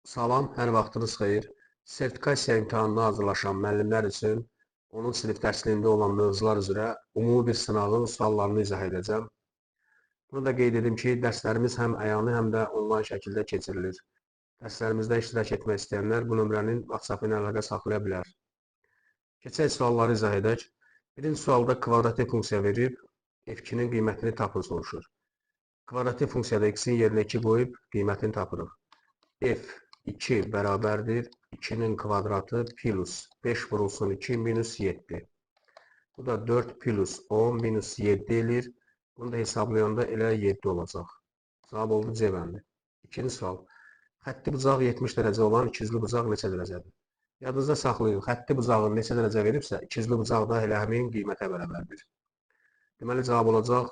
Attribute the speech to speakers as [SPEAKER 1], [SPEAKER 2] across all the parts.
[SPEAKER 1] Salam, hər vaxtınız xeyir. Sertifikasiya imtahanına hazırlaşan müəllimlər üçün 10-cu sinif dərsliyində olan mövzular üzrə ümumi bir sınağın suallarını izah edəcəm. Bunu da qeyd edim ki, dərslərimiz həm əyani, həm də onlayn şəkildə keçirilir. Dərslərimizdə iştirak etmək istəyənlər bu nömrənin WhatsApp-ı ilə əlaqə saxlaya bilər. Keçək sualları izah edək. Birinci sualda kvadratik funksiya verib, f2-nin qiymətini tapın soruşur. Kvadratik funksiyada x-in yerinə 2 qoyub qiymətini tapırıq. F2 bərabərdir 2-nin kvadratı plus 5 vurulsun 2 minus 7. Bu da 4 plus 10 minus 7 eləyir. Bunu da hesablayanda elə 7 olacaq. Cavab oldu C bəndi. İkinci sual. Xətti bucaq 70 dərəcə olan ikiyüzlü bucaq neçə dərəcədir? Yadınızda saxlayın. Xətti bucağın neçə dərəcə veribsə, ikiyüzlü bucaq da elə həmin qiymətə bərabərdir. Deməli, cavab olacaq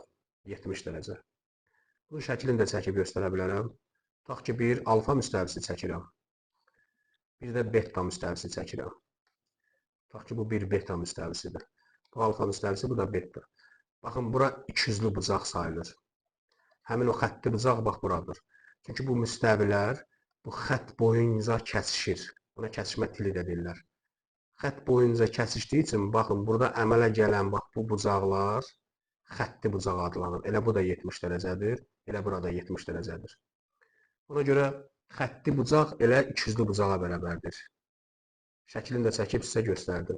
[SPEAKER 1] 70 dərəcə. Bunun şəklini də çəkib göstərə bilərəm. Tutaq ki, bir alfa müstəvisi çəkirəm. Bir də beta müstəvisi çəkirəm. Tutaq ki, bu bir beta müstəvisidir. Bu alfa müstəvisi, bu da beta. Baxın, bura ikiyüzlü bucaq sayılır. Həmin o xətti bucaq bax buradır. Çünki bu müstəvilər bu xətt boyunca kəsişir. Buna kəsişmə tili də deyirlər. Xətt boyunca kəsişdiyi üçün, baxın, burada əmələ gələn bax bu bucaqlar xətti bucaq adlanır. Elə bu da 70 dərəcədir, elə burada 70 dərəcədir. Ona görə xətti bucaq elə ikiyüzlü bucağa bərabərdir. Şəklini də çəkib sizə göstərdim.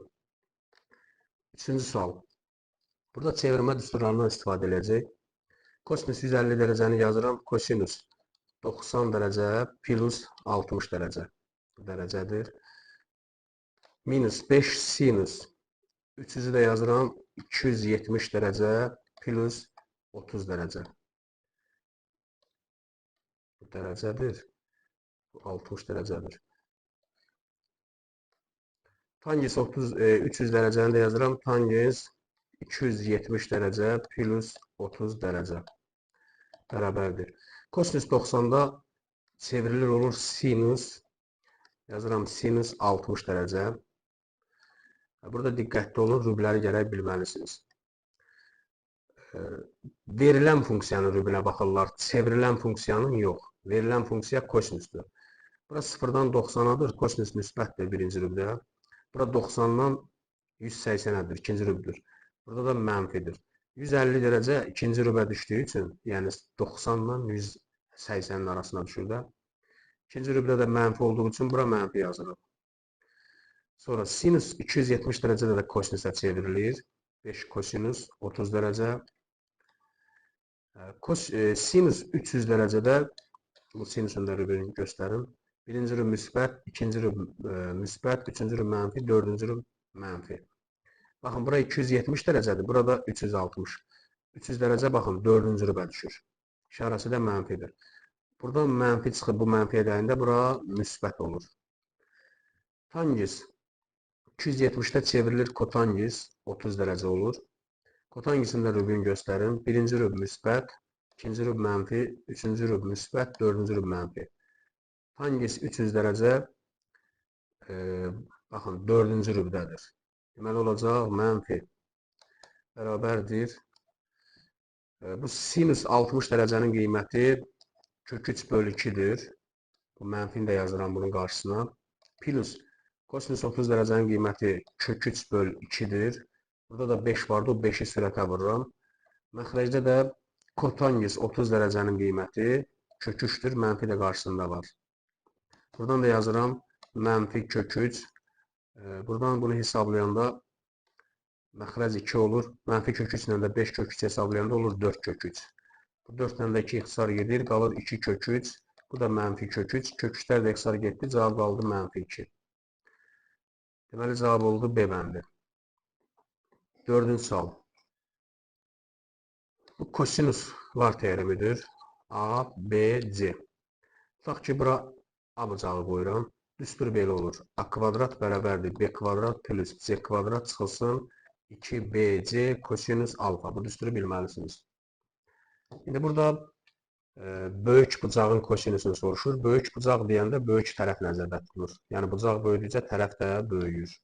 [SPEAKER 1] Üçüncü sual. Burada çevirmə düsturlarından istifadə edəcək. Kosinus 150 dərəcəni yazıram. Kosinus 90 dərəcə plus 60 dərəcə dərəcədir. Minus 5 sinus 300-ü də yazıram. 270 dərəcə plus 30 dərəcə. Bu dərəcədir. Bu 60 dərəcədir. Tangens 300 dərəcəni də yazıram. Tangens 270 dərəcə plus 30 dərəcə bərabərdir. Kosinus 90-da çevrilir olur sinus. Yazıram sinus 60 dərəcə. Burada diqqətli olun, rübləri gərək bilməlisiniz. Verilən funksiyanın rübünə baxırlar, çevrilən funksiyanın yox. Verilən funksiya kosinusdur. Bura 0-dan 90-adır, kosinus müsbətdir birinci rübdə. Bura 90-dan 180-ədir, ikinci rübdür. Burada da mənfidir. 150 dərəcə ikinci rübə düşdüyü üçün, yəni 90-dan 180-in arasına düşür də. İkinci rübdə də mənfi olduğu üçün bura mənfi yazırıq. Sonra sinus 270 dərəcədə də kosinusa çevrilir. 5 kosinus 30 dərəcə. Sinus 300 dərəcədə, bu sinusun da rübünü göstərim. Birinci rüb müsbət, ikinci rüb müsbət, üçüncü rüb mənfi, dördüncü rüb mənfi. Baxın, bura 270 dərəcədir, burada 360. 300 dərəcə, baxın, dördüncü rübə düşür. İşarəsi də mənfidir. Buradan mənfi çıxıb bu mənfiyə dəyəndə bura müsbət olur. Tangens 270-də çevrilir kotangens 30 dərəcə olur. Kotangensin də rübünü göstərim. Birinci rüb müsbət, ikinci rüb mənfi, üçüncü rüb müsbət, dördüncü rüb mənfi. Tangens 300 dərəcə, baxın, dördüncü rübdədir. Deməli, olacaq mənfi bərabərdir. Bu sinus 60 dərəcənin qiyməti kök 3 bölü 2-dir. Bu mənfini də yazıram bunun qarşısına. Plus kosinus 30 dərəcənin qiyməti kök 3 bölü 2-dir. Burada da 5 vardı, o 5-i sürətə vururam. Məxrəcdə də kotangens 30 dərəcənin qiyməti kök 3-dür, mənfi də qarşısında var. Buradan da yazıram mənfi kök 3. Buradan bunu hesablayanda məxrəc 2 olur. Mənfi kök 3 ilə də 5 kök 3 hesablayanda olur 4 kök 3. Bu 4 ilə də 2 ixtisar gedir, qalır 2 kök 3. Bu da mənfi kök 3. Kök 3-lər də ixtisar getdi, cavab qaldı mənfi 2. Deməli, cavab oldu B bəndi. Dördüncü sual. Bu kosinuslar teoremidir. A, B, C. Tutaq ki, bura A bucağı qoyuram. Düstur belə olur. A kvadrat bərabərdir B kvadrat plus C kvadrat çıxılsın 2BC kosinus alfa. Bu düsturu bilməlisiniz. İndi burada böyük bucağın kosinusunu soruşur. Böyük bucaq deyəndə böyük tərəf nəzərdə tutulur. Yəni bucaq böyüdükcə tərəf də böyüyür.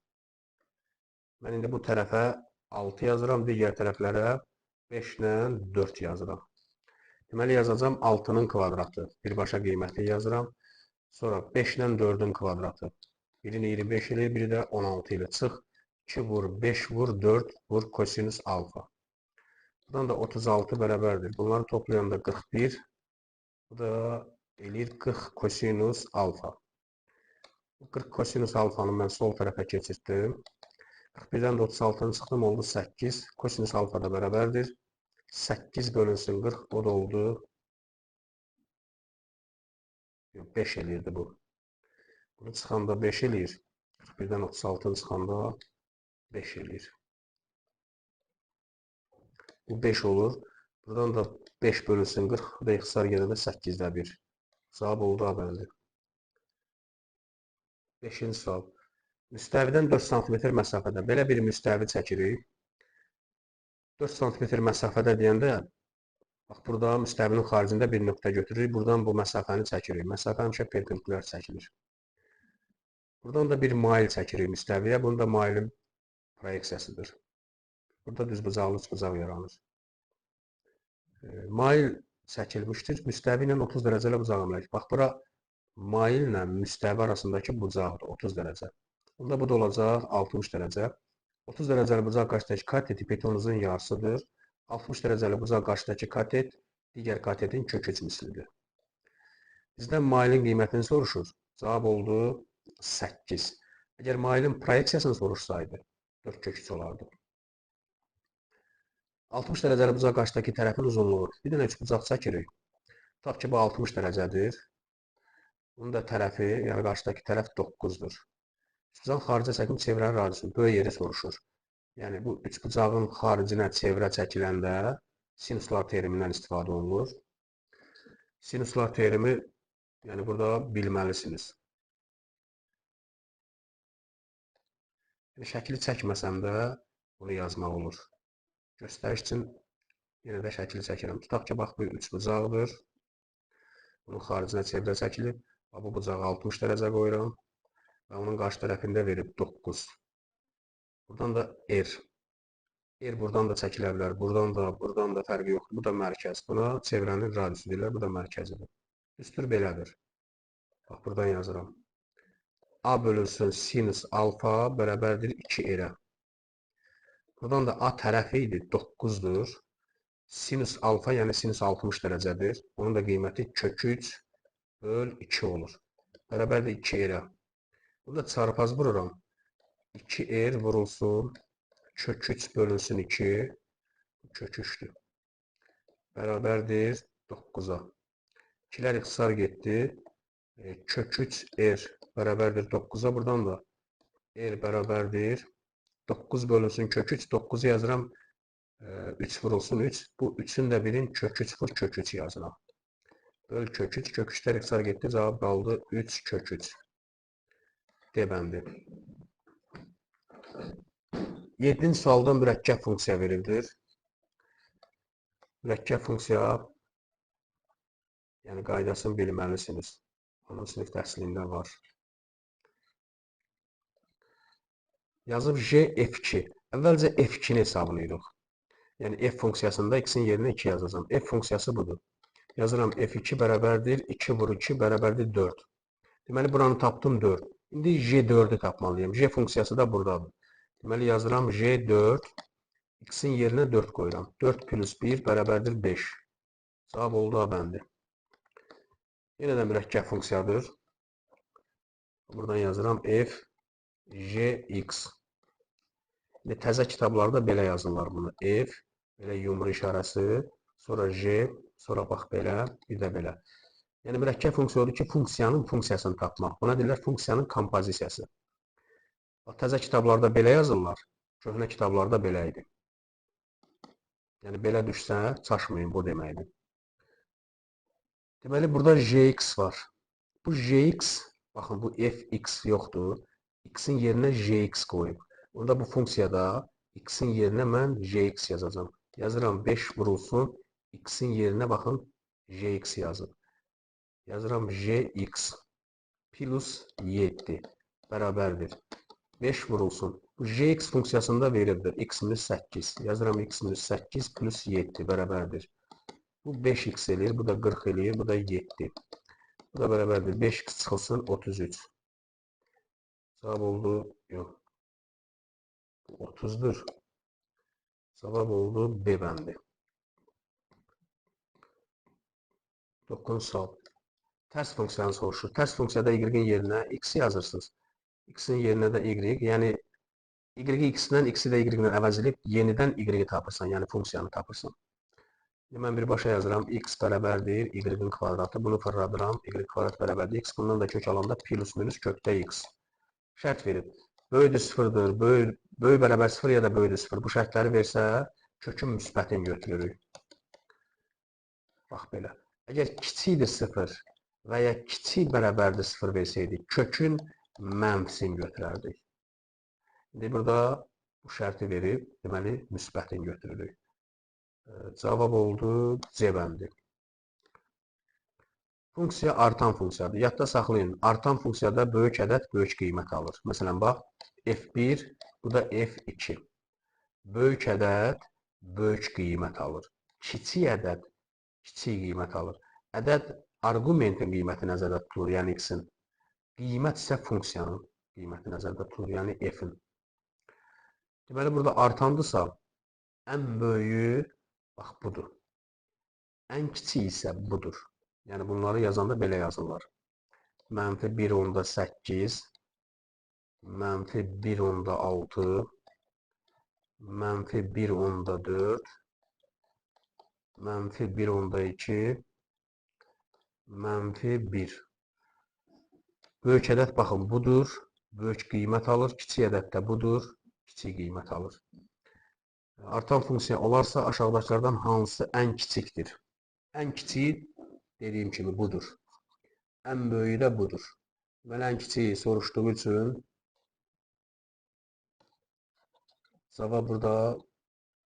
[SPEAKER 1] Mən indi bu tərəfə 6 yazıram, digər tərəflərə 5 ilə 4 yazıram. Deməli, yazacağam 6-nın kvadratı. Birbaşa qiyməti yazıram. Sonra 5 ilə 4-ün kvadratı. Birini 25 eləyir, biri də 16 ilə. Çıx. 2 vur, 5 vur, 4 vur kosinus alfa. Buradan da 36 bərabərdir. Bunları toplayanda 41. Bu da eləyir 40 kosinus alfa. Bu 40 kosinus alfanı mən sol tərəfə keçirtdim. 41-dən də 36-nı çıxdım, oldu 8. Kosinus alfa da bərabərdir. 8 bölünsün 40, o da oldu. 5 eləyirdi bu. Bunu çıxanda 5 eləyir. 41-dən 36-nı çıxanda 5 eləyir. Bu 5 olur. Buradan da 5 bölünsün 40, bu da ixtisar gedəndə 8-də 1. Cavab oldu A bəndi. 5-ci sual. Müstəvidən 4 cm məsafədə belə bir müstəvi çəkirik. 4 cm məsafədə deyəndə, bax burada müstəvinin xaricində bir nöqtə götürürük. Buradan bu məsafəni çəkirik. Məsafə həmişə perpendikulyar çəkilir. Buradan da bir mail çəkirik müstəviyə. Bunu da mailin proyeksiyasıdır. Burada düzbucaqlı üçbucaq yaranır. Mail çəkilmişdir. Müstəvi ilə 30 dərəcəli bucaq əmələk. Bax, bura mail ilə müstəvi arasındakı bucaqdır, 30 dərəcə. Onda bu da olacaq 60 dərəcə. 30 dərəcəli bucaq qarşıdakı katet hipotenuzun yarısıdır. 60 dərəcəli bucaq qarşıdakı katet digər katetin kök 3 mislidir. Bizdən mailin qiymətini soruşur. Cavab oldu 8. Əgər mailin proyeksiyasını soruşsaydı, 4 kök 3 olardı. 60 dərəcəli bucaq qarşıdakı tərəfin uzunluğu. Bir dənə üçbucaq çəkirik. Tutaq ki, bu 60 dərəcədir. Bunun da tərəfi, yəni qarşıdakı tərəf 9-dur. Üçbucağın xaricə çəkim çevrənin radiusu böyük yeri soruşur. Yəni bu üçbucağın xaricinə çevrə çəkiləndə sinuslar terimindən istifadə olunur. Sinuslar terimi, yəni burada bilməlisiniz. Yəni, şəkli çəkməsəm də bunu yazmaq olur. Göstəriş üçün yenə də şəkli çəkirəm. Tutaq ki, bax bu üçbucaqdır. Bunun xaricinə çevrə çəkilib. Bax, bu bucağı 60 dərəcə qoyuram. Və onun qarşı tərəfində verib 9. Buradan da R. R buradan da çəkilə bilər. Buradan da, buradan da fərqi yoxdur. Bu da mərkəz. Buna çevrənin radiusu deyirlər. Bu da mərkəzidir. Düstur belədir. Bax, buradan yazıram. A bölünsün sinus alfa bərabərdir 2R. Buradan da A tərəfi idi, 9-dur. Sinus alfa, yəni sinus 60 dərəcədir. Onun da qiyməti kök 3 böl 2 olur. Bərabərdir 2R. Burada çarpaz vururam. 2R vurulsun, kök 3 bölünsün 2, kök 3-dür. Bərabərdir 9-a. 2-lər ixtisar getdi. Kök 3R bərabərdir 9-a. Buradan da R bərabərdir 9 bölünsün kök 3. 9-u yazıram. 3 vurulsun 3. Bu 3-ün də birin kök 3 vur kök 3 yazıram. Böl kök 3. Kök 3-lər ixtisar getdi. Cavab qaldı 3 kök 3. D bəndi. 7-ci sualda mürəkkəb funksiya verildir. Mürəkkəb funksiya, yəni qaydasını bilməlisiniz. Onun sinif təhsilində var. Yazıb G F2. Əvvəlcə F2-ni hesablayırıq. Yəni F funksiyasında x-in yerinə 2 yazacağam. F funksiyası budur. Yazıram F2 bərabərdir 2 vur 2 bərabərdir 4. Deməli buranı tapdım 4. İndi G4-ü tapmalıyam. G funksiyası da buradadır. Deməli yazıram G4. X-in yerinə 4 qoyuram. 4 plus 1 bərabərdir 5. Cavab oldu A bəndi. Yenə də mürəkkəb funksiyadır. Buradan yazıram F G X. İndi təzə kitablarda belə yazırlar bunu. F, belə yumru işarəsi, sonra G, sonra bax belə, bir də belə. Yəni mürəkkəb funksiya odur ki, funksiyanın funksiyasını tapmaq. Buna deyirlər funksiyanın kompozisiyası. Bax, təzə kitablarda belə yazırlar, köhnə kitablarda belə idi. Yəni belə düşsə, çaşmayın, bu deməkdir. Deməli, burada Gx var. Bu Gx, baxın, bu Fx yoxdur. X-in yerinə Gx qoyub. Onda bu funksiyada X-in yerinə mən Gx yazacağam. Yazıram 5 vurulsun, X-in yerinə baxın, Gx yazıb. Yazıram Gx plus 7 bərabərdir. 5 vurulsun. Bu Gx funksiyasında veribdir. X minus 8. Yazıram X minus 8 plus 7 bərabərdir. Bu 5x eləyir, bu da 40 eləyir, bu da 7. Bu da bərabərdir. 5x çıxılsın 33. Cavab oldu, yox. Bu 30-dur. Cavab oldu B bəndi. 9 sual. Tərs funksiyanı soruşur. Tərs funksiyada y-in yerinə x yazırsınız. X-in yerinə də y, yəni y-i x-dən, x-i də y-dən əvəz edib yenidən y-i tapırsan, yəni funksiyanı tapırsan. Mən birbaşa yazıram, x bərabərdir y-in kvadratı. Bunu fırladıram, y kvadrat bərabərdir x. Bundan da kök alanda plus minus kökdə x. Şərt verib. Böyükdür sıfırdır, böyük bərabər sıfır ya da böyükdür sıfır. Bu şərtləri versə, kökün müsbətini götürürük. Bax belə. Əgər kiçikdir sıfır və ya kiçik bərabərdir sıfır versəydik, kökün mənfisini götürərdik. İndi burada bu şərti verib, deməli, müsbətini götürürük. Cavab oldu C bəndi. Funksiya artan funksiyadır. Yadda saxlayın. Artan funksiyada böyük ədəd böyük qiymət alır. Məsələn, bax, F1, bu da F2. Böyük ədəd böyük qiymət alır. Kiçik ədəd kiçik qiymət alır. Ədəd arqumentin qiyməti nəzərdə tutulur, yəni x-in. Qiymət isə funksiyanın qiyməti nəzərdə tutulur, yəni f-in. Deməli, burada artandısa, ən böyüyü bax budur. Ən kiçiyi isə budur. Yəni bunları yazanda belə yazırlar. Mənfi 1.8, mənfi 1.6, mənfi 1.4, mənfi 1.2, mənfi 1. Böyük ədəd baxın budur, böyük qiymət alır, kiçik ədəd də budur, kiçik qiymət alır. Artan funksiya olarsa aşağıdakılardan hansı ən kiçikdir? Ən kiçiyi dediyim kimi budur. Ən böyüyü də budur. Deməli, ən kiçiyi soruşduğu üçün cavab burada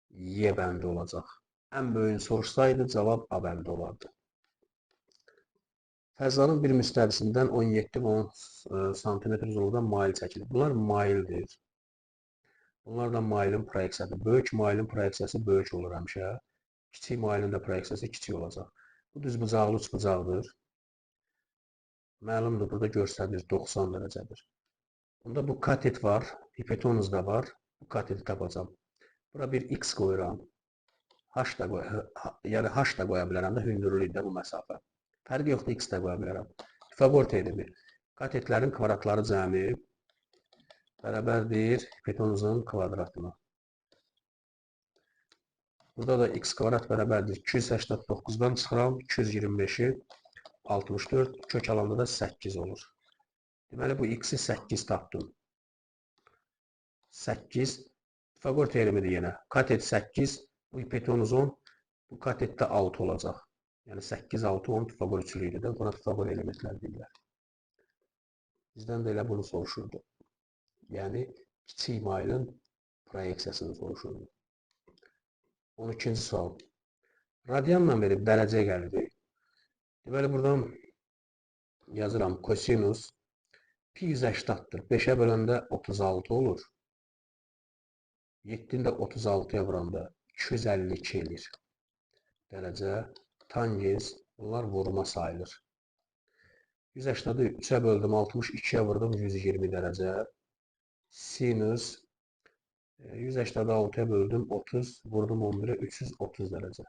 [SPEAKER 1] Y bəndi olacaq. Ən böyüyünü soruşsaydı cavab A bəndi olardı. Fəzanın bir müstəvisindən 17,10 sm uzunluqda mail çəkilir. Bunlar maildir. Bunlar da mailin proyeksiyasıdır. Böyük mailin proyeksiyası böyük olur həmişə. Kiçik mailin də proyeksiyası kiçik olacaq. Bu düzbucaqlı üçbucaqdır. Məlumdur, burada göstərilir 90 dərəcədir. Bunda bu katet var, hipotenuz da var. Bu kateti tapacağam. Bura bir x qoyuram. H da qoy, yəni H da qoya bilərəm də, hündürlükdə bu məsafə. Fərqi yoxdur, x də qoya bilərəm. Pifagor teoremi. Katetlərin kvadratları cəmi bərabərdir hipotenuzun kvadratına. Burada da x kvadrat bərabərdir 289-dan çıxıram, 225-i 64, kök alanda da 8 olur. Deməli, bu x-i 8 tapdım. 8, Pifagor teoremidir yenə. Katet 8, bu hipotenuz 10, bu katetdə 6 olacaq. Yəni 8, 6, 10 Pifagor üçlüyüdür də. Buna Pifagor elementlər deyirlər. Bizdən də elə bunu soruşurdu. Yəni kiçik mailin proyeksiyasını soruşurdu. 12-ci sual. Radianla verib dərəcəyə gəlirik. Deməli, buradan yazıram kosinus pi 180-dir. 5-ə böləndə 36 olur. 7-ni də 36-ya vuranda 252 eləyir. Dərəcə, tangens, bunlar vurma sayılır. 180-ı 3-ə böldüm, 62-yə vurdum, 120 dərəcə. Sinus 180-ı 6-ya böldüm, 30, vurdum 11-ə, 330 dərəcə.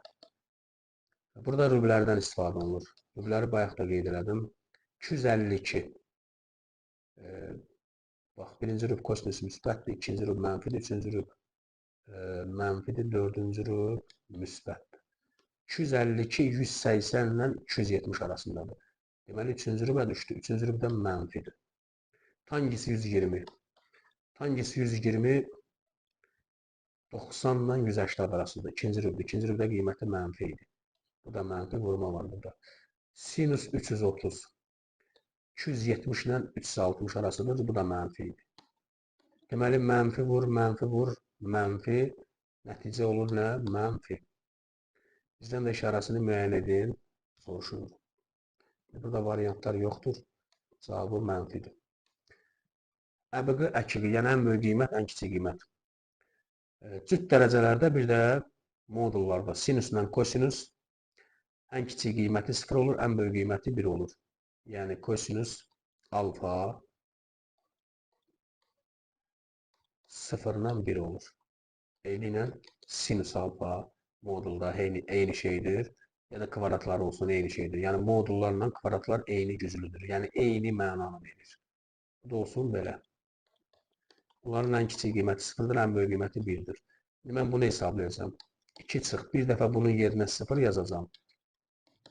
[SPEAKER 1] Burada rüblərdən istifadə olunur. Rübləri bayaq da qeyd elədim. 252. Bax, birinci rüb kosinus müsbətdir, ikinci rüb mənfidir, üçüncü rüb mənfidir, dördüncü rüb müsbətdir. 252, 180 ilə 270 arasındadır. Deməli, üçüncü rübə düşdü. Üçüncü rübdən mənfidir. Tangisi 120. Tangisi 120, 90 ilə 180 arasında. İkinci rübdə. İkinci rübdə qiyməti mənfi idi. Bu da mənfi vurma var burada. Sinus 330. 270 ilə 360 arasıdır. Bu da mənfi idi. Deməli, mənfi vur, mənfi vur, mənfi. Nəticə olur nə? Mənfi. Bizdən də işarəsini müəyyən edin, soruşulur. Burada variantlar yoxdur. Cavabı mənfidir. Əbəqi əkiqi, yəni ən böyük qiymət, ən kiçik qiymət. Cüt dərəcələrdə bir də modullarda sinusla kosinus ən kiçik qiyməti 0 olur, ən böyük qiyməti 1 olur. Yəni kosinus alfa 0 ilə 1 olur. Eyni ilə sinus alfa modulda eyni şeydir. Ya da kvadratlar olsun eyni şeydir. Yəni modullarla kvadratlar eyni güclüdür. Yəni eyni mənanı verir. Bu da olsun belə. Bunların ən kiçik qiyməti 0-dır, ən böyük qiyməti 1-dir. İndi mən bunu hesablayacağam. 2 çıx. Bir dəfə bunun yerinə 0 yazacağam.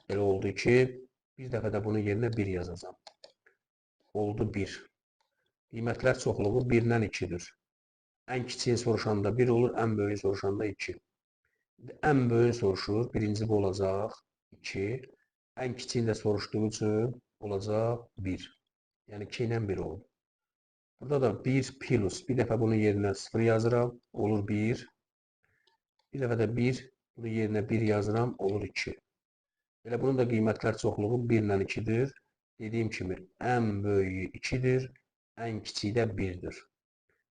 [SPEAKER 1] Belə oldu 2. Bir dəfə də bunun yerinə 1 yazacağam. Oldu 1. Qiymətlər çoxluğu 1 ilə 2-dir. Ən kiçiyi soruşanda 1 olur, ən böyüyü soruşanda 2. Ən böyüyü soruşur. Birinci bu olacaq 2. Ən kiçiyini də soruşduğu üçün olacaq 1. Yəni 2 ilə 1 oldu. Burada da 1 plus. Bir dəfə bunun yerinə 0 yazıram. Olur 1. Bir dəfə də 1. Bunun yerinə 1 yazıram. Olur 2. Belə bunun da qiymətlər çoxluğu 1 ilə 2-dir. Dediyim kimi ən böyüyü 2-dir. Ən kiçiyi də 1-dir.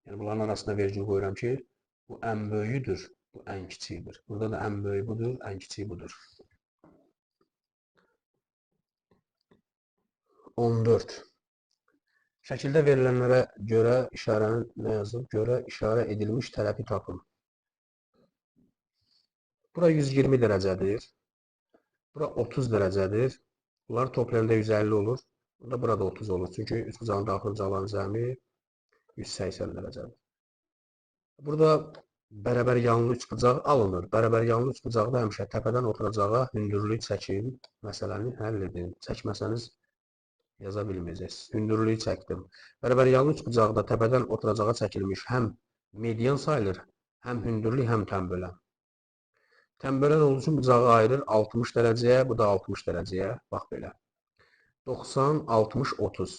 [SPEAKER 1] Yəni bunların arasında vergül qoyuram ki, bu ən böyüyüdür, bu ən kiçiyidir. Burada da ən böyüyü budur, ən kiçiyi budur. 14. Şəkildə verilənlərə görə işarənin nə yazıb? Görə işarə edilmiş tərəfi tapın. Bura 120 dərəcədir. Bura 30 dərəcədir. Bunlar toplayanda 150 olur. Burada burada 30 olur. Çünki üçbucağın daxil bucaqların cəmi 180 dərəcədir. Burada bərabər yanlı üçbucaq alınır. Bərabər yanlı üçbucaqda həmişə təpədən oturacağa hündürlük çəkin. Məsələni həll edin. Çəkməsəniz yaza bilməyəcəksiniz. Hündürlüyü çəkdim. Bərabər yanlı üçbucaqda təpədən oturacağa çəkilmiş həm median sayılır, həm hündürlük, həm tənbölən. Tənbölən olduğu üçün bucağı ayırır 60 dərəcəyə, bu da 60 dərəcəyə. Bax belə. 90, 60, 30.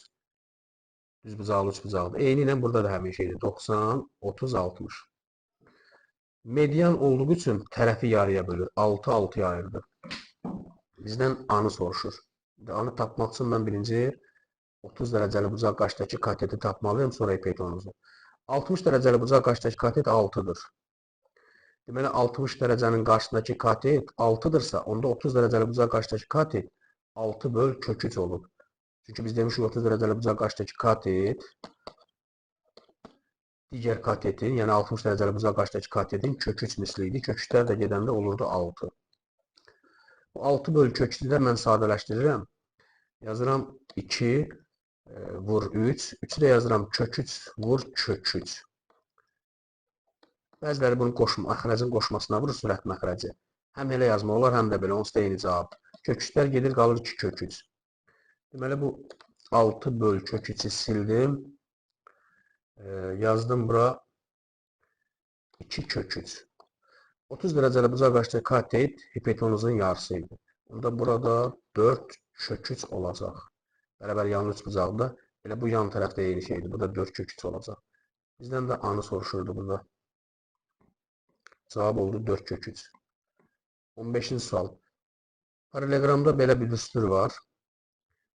[SPEAKER 1] Düz bucaqlı üçbucaqdır. Eyni ilə burada da həmin şeydir. 90, 30, 60. Median olduğu üçün tərəfi yarıya bölür. 6, 6-ya ayırdı. Bizdən anı soruşur. Anı tapmaq üçün mən birinci 30 dərəcəli bucaq qarşıdakı kateti tapmalıyam, sonra epeytonuzu. 60 dərəcəli bucaq qarşıdakı katet 6-dır. Deməli, 60 dərəcənin qarşısındakı katet 6-dırsa, onda 30 dərəcəli bucaq qarşıdakı katet 6 böl kök 3 olub. Çünki biz demişik 30 dərəcəli bucaq qarşıdakı katet digər katetin, yəni 60 dərəcəli bucaq qarşıdakı katetin kök 3 misli idi. Kök 3-lər də gedəndə olurdu 6. Bu 6 böl kök 3-ü də mən sadələşdirirəm. Yazıram 2 vur 3. 3-ü də yazıram kök 3 vur kök 3. Bəziləri bunu məxrəcin qoşmasına vurur, sürət məxrəci. Həm elə yazmaq olar, həm də belə. Onsuz da eyni cavab. Kök 3-lər gedir, qalır 2 kök 3. Deməli, bu 6 böl kök 3-ü sildim. Yazdım bura 2 kök 3. 30 dərəcəli bucaq qarşıdakı katet hipotenuzun yarısı idi. Onda burada 4 kök 3 olacaq. Bərabər yanlı üçbucaqda. Elə bu yan tərəfdə eyni şeydir. Bu da 4 kök 3 olacaq. Bizdən də anı soruşurdu burada. Cavab oldu 4 kök 3. 15-ci sual. Parallelegramda belə bir düstur var.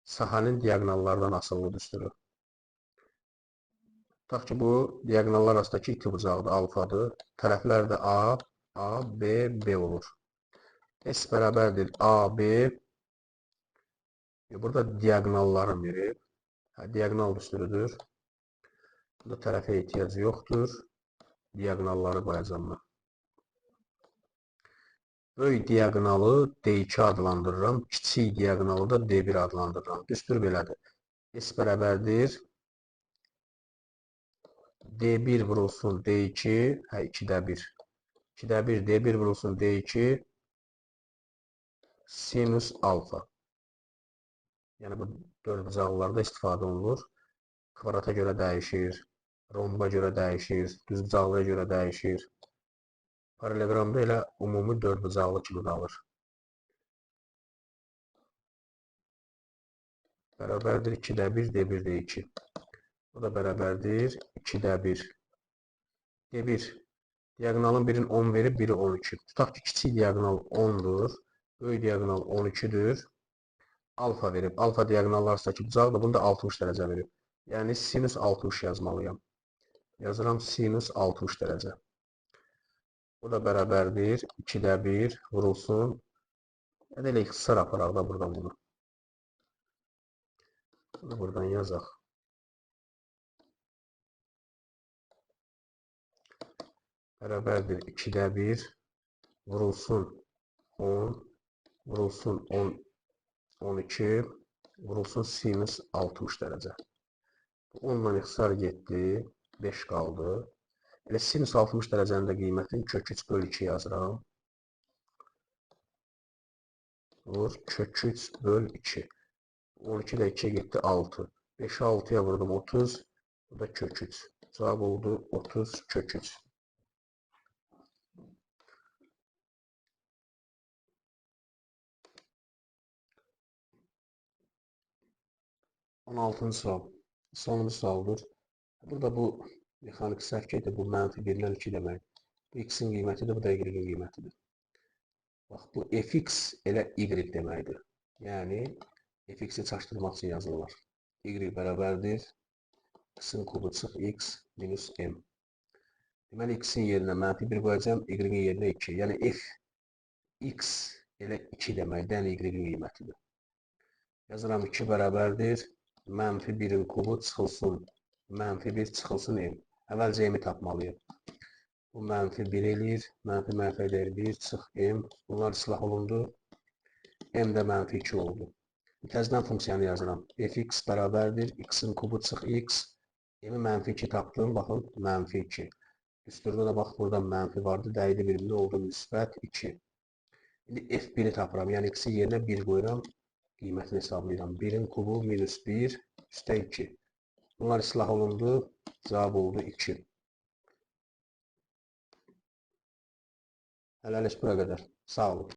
[SPEAKER 1] Sahənin diaqonallardan asılı düsturu. Tutaq ki, bu diaqonallar arasındakı iti bucaqdır, alfadır. Tərəflər də A, A, B, B olur. S bərabərdir A, B. Burada diaqonalların verib. Hə, diaqonal düsturudur. Burada tərəfə ehtiyacı yoxdur. Diaqonalları qoyacağım mən. Böyük diaqonalı D2 adlandırıram. Kiçik diaqonalı da D1 adlandırıram. Düstur belədir. S bərabərdir D1 vurulsun D2. Hə, 2-də 1. 2-də 1 D1 vurulsun D2 sinus alfa. Yəni bu dörd bucaqlılarda istifadə olunur. Kvadrata görə dəyişir, romba görə dəyişir, düz bucaqlıya görə dəyişir. Parallelegramda elə ümumi dörd bucaqlı kimi qalır. Bərabərdir 2-də 1, D1, D2. Bu da bərabərdir 2-də 1. D1. Diaqonalın birini 10 verib, biri 12. Tutaq ki, kiçik diaqonal 10-dur, böyük diaqonal 12-dir. Alfa verib. Alfa diaqonallar arasındakı bucaq da bunu da 60 dərəcə verib. Yəni sinus 60 yazmalıyam. Yazıram sinus 60 dərəcə. Bu da bərabərdir 2-də 1 vurulsun. Ya da elə ixtisar aparaq da buradan bunu. Bunu buradan yazaq. Bərabərdir 2-də 1 vurulsun 10 vurulsun 10 12 vurulsun sinus 60 dərəcə. Bu 10 ilə ixtisar getdi, 5 qaldı. Elə sinus 60 dərəcənin də qiymətini kök 3 böl 2 yazıram. Vur kök 3 böl 2. 12 də 2-yə getdi 6. 5-i 6-ya vurdum 30. Bu da kök 3. Cavab oldu 30 kök 3. 16-cı sual. Sonuncu sualdır. Burada bu mexaniki səhv gedir. Bu mənfi 1-dən 2 demək. Bu x-in qiymətidir, bu da y-in qiymətidir. Bax, bu fx elə y deməkdir. Yəni, fx-i çaşdırmaq üçün yazırlar. Y bərabərdir. X-in kubu çıx x minus m. Deməli, x-in yerinə mənfi 1 qoyacağam, y-in yerinə 2. Yəni, f x elə 2 deməkdir, yəni y-in qiymətidir. Yazıram 2 bərabərdir. Mənfi 1-in kubu çıxılsın, mənfi 1 çıxılsın m. Əvvəlcə m-i tapmalıyım. Bu mənfi 1 eləyir, mənfi mənfi eləyir 1, çıx m. Bunlar islah olundu. M də mənfi 2 oldu. Təzədən funksiyanı yazıram. Fx bərabərdir, x-in kubu çıx x. M-i mənfi 2 tapdım, baxın, mənfi 2. Düsturda da bax, burada mənfi vardı, dəydi birimdə oldu müsbət 2. İndi f1-i tapıram, yəni x-in yerinə 1 qoyuram. Qiymətini hesablayıram. 1-in kubu minus 1 üstə 2. Bunlar islah olundu. Cavab oldu 2. Hələlik bura qədər. Sağ olun.